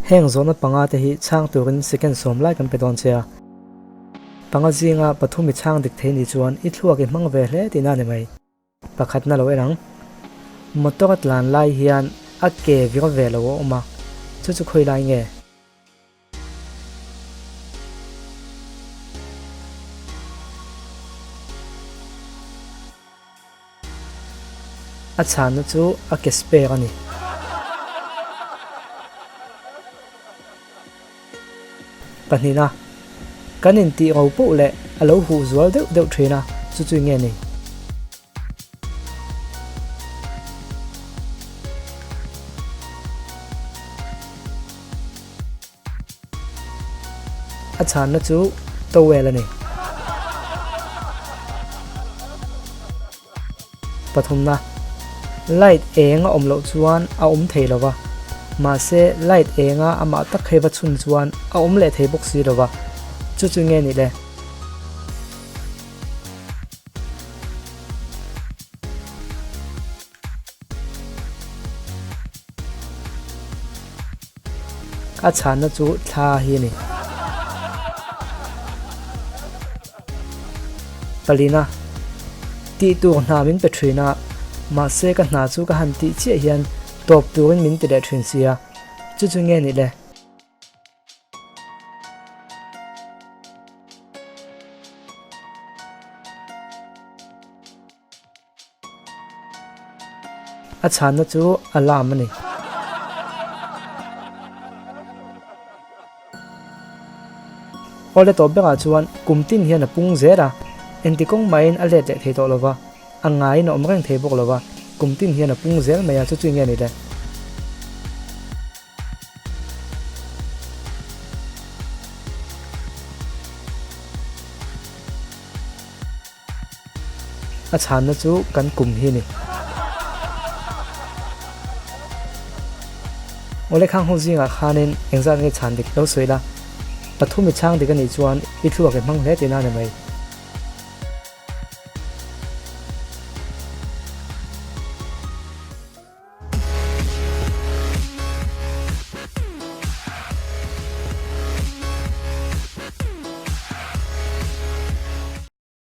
Heng zawhna panga te hi chhang turin second sawm lai kan pe dawn che a. Panga zinga pathum i chhang dik thei ni chuan i thluak i hmang ve hle tihna a ni mai. Pakhatna lo en ang. Motor a tlan lai hian a ke vir ve lo a awm a, chu chu khawi lai nge? A chhanna chu a ke spare a ni. Pahnihna, kan intih ro poh leh a lo huh zual deuh deuh thin a, chu chu nge ni? A chhanna chu towel a ni. Pathumna, Light eng a awm loh chuan a awm thei lo va, mahse light enga amah tak hei va chhun chuan a awm leh thei bawk si lo va, chu chu nge nih le? A chhanna chu thla hi a ni. Palina, Tih tur hna min pe thin a, mahse ka hna chu ka han tih chiah hian tawp turin min ti leh thin sia, chu chu nge nih le? A chhanna chu alarm a ni. Awle tawp berah chuan kum tin hian a pung zel a, engti kawng mahin a let leh thei tawh lova, a ngaiin a awm reng thei bawk lova, kum tin hian a pung zel mai a, chu chu nge ni le? A chhanna chu kan kum hi a ni. Awle khang ho zingah khanin engzat nge chhan dik lo sawi la, pathum i chhang dik a nih chuan i thluak i hmang hle tihna a ni mai.